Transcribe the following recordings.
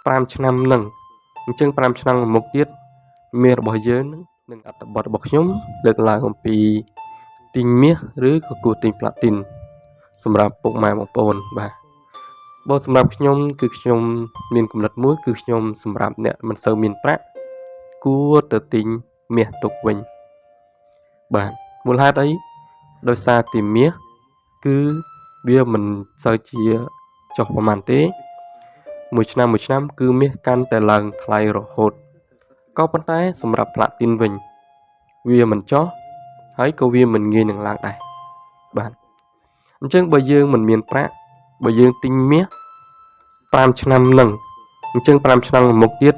5ឆ្នាំនឹងអញ្ចឹង5ឆ្នាំមុខទៀតមាសរបស់យើងនឹងអត្ថបទរបស់ខ្ញុំលើកឡើងអំពីទិញមាសឬក៏គួរទិញផ្លាទីនសម្រាប់ពុកម៉ែបងប្អូនបាទបើសម្រាប់ខ្ញុំគឺខ្ញុំមានគំនិតមួយគឺខ្ញុំសម្រាប់អ្នកមិនសូវមានប្រាក់គួរទៅទិញមាសទុកវិញបាទមូលហេតុអីដោយសារទីមាសគឺវាមិនសូវជាចុះប្រហែលទេមួយឆ្នាំមួយឆ្នាំគឺមាសកាន់តែឡើងថ្លៃរហូតក៏ប៉ុន្តែសម្រាប់ផ្លាទីនវិញវាមិនចុះហើយក៏វាមិនងាយនឹងឡើងដែរបាទអញ្ចឹងបើយើងមិនមានប្រាក់បើយើងទិញមាស5ឆ្នាំនឹងអញ្ចឹង5ឆ្នាំមុខទៀត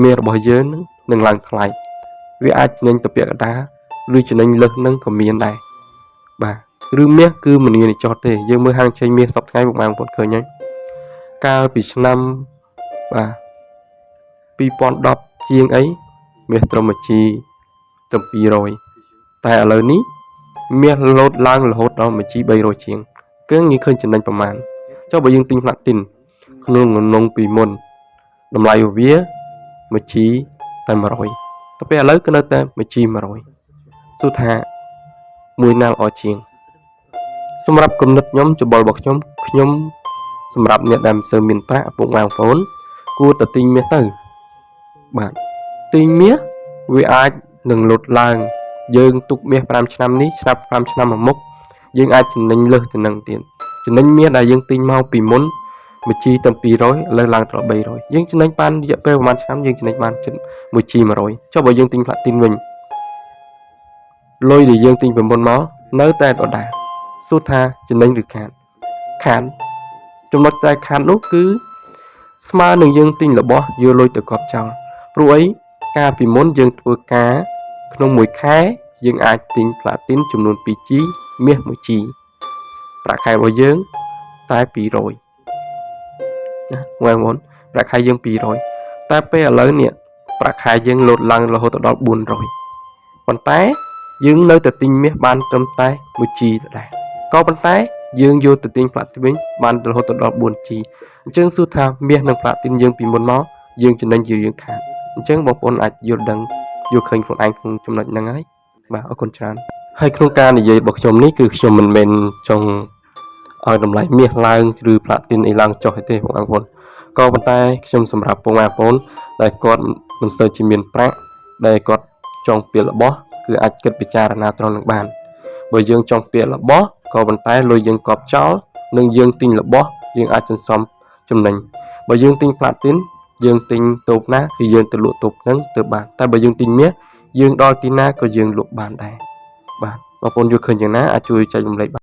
មាសរបស់យើងនឹងឡើងថ្លៃវាអាចចំណេញទៅពាក់កណ្ដាលឬចំណេញលើសនឹងក៏មានដែរបាទឬមាសគឺមិនងាយនឹងចុះទេយើងមើលហាងឆេងមាសសប្តាហ៍ថ្ងៃពុកម៉ែបងប្អូនឃើញហើយកាលពីឆ្នាំបាទ2010ជាងអីមាសត្រឹម1ជីត្រឹម200តែឥឡូវនេះមាសលោតឡើងរហូតដល់1ជី300ជាងគឺងាយឃើញចំណេញប្រមាណចុះបើយើងទិញផ្លាទីនក្នុងងនងពីមុនតម្លៃវា1ជីតែ100តែពេលឥឡូវគឺនៅតែ1ជី100សួរថាមួយណាល្អជាងសម្រាប់គំនិតខ្ញុំច្បល់របស់ខ្ញុំខ្ញុំសម្រាប់អ្នកដែលមិនសូវមានប្រាក់ឪពុកម៉ែបងប្អូនគួរតែទិញមាសទៅបាទទិញមាសវាអាចនឹងលុតឡើងយើងទុកមាស5ឆ្នាំនេះឆ្នាំ5ឆ្នាំមកមុខយើងអាចចំណេញលើសទៅនឹងទៀតចំណេញមាសដែលយើងទិញមកពីមុនមួយជីទៅ200ឥឡូវឡើងដល់300យើងចំណេញបានរយៈពេលប្រហែលឆ្នាំយើងចំណេញបានជិតមួយជី100ចុះបើយើងទិញផ្លាទីនវិញលុយដែលយើងទិញពីមុនមកនៅតែដដែលសួរថាចំណេញឬខាតខាតចំណុចតែខាតនោះគឺស្មើនឹងយើងទិញរបស់យកលុយទៅកប់ចោលព្រោះអីកាលពីមុនយើងធ្វើការក្នុងមួយខែយើងអាចទិញផ្លាទីនចំនួន 2G មាស 1G ប្រាក់ខែរបស់យើងតែ200ណាបងប្អូនប្រាក់ខែយើង200តែពេលឥឡូវនេះប្រាក់ខែយើងលោតឡើងរហូតដល់400ប៉ុន្តែយើងនៅតែទិញមាសបានត្រឹមតែ 1G ដដែលក៏ប៉ុន្តែយើងយកទៅទិញផ្លាទីនវិញបានរហូតដល់ 4G អញ្ចឹងសួរថាមាសនិងផ្លាទីនយើងពីមុនមកយើងចំណេញជាយើងខាតអញ្ចឹងបងប្អូនអាចយល់ដឹងយល់ឃើញខ្លួនឯងក្នុងចំណុចហ្នឹងហើយបាទអរគុណច្រើនហើយក្នុងការនិយាយរបស់ខ្ញុំនេះគឺខ្ញុំមិនមែនចង់ឲ្យតម្លៃមាសឡើងឬផ្លាទីនអីឡើងចុះទេបងប្អូនក៏ប៉ុន្តែខ្ញុំសម្រាប់បងប្អូនដែលគាត់មិនសូវជាមានប្រាក់ដែលគាត់ចង់ពៀលរបស់គឺអាចគិតពិចារណាត្រង់នឹងបានបើយើងចង់ពៀលរបស់ក៏ប៉ុន្តែលុយយើងកប់ចោលនិងយើងទិញរបស់យើងអាចសន្សំចំណេញបើយើងទិញផ្លាទីនយើងទិញតូបណាគឺយើងទៅលក់តូបហ្នឹងទៅបានតែបើយើងទិញមាសយើងដល់ទីណាក៏យើងលក់បានដែរបាទបងប្អូនយល់ឃើញយ៉ាងណាអាចជួយចែករំលែកបាន។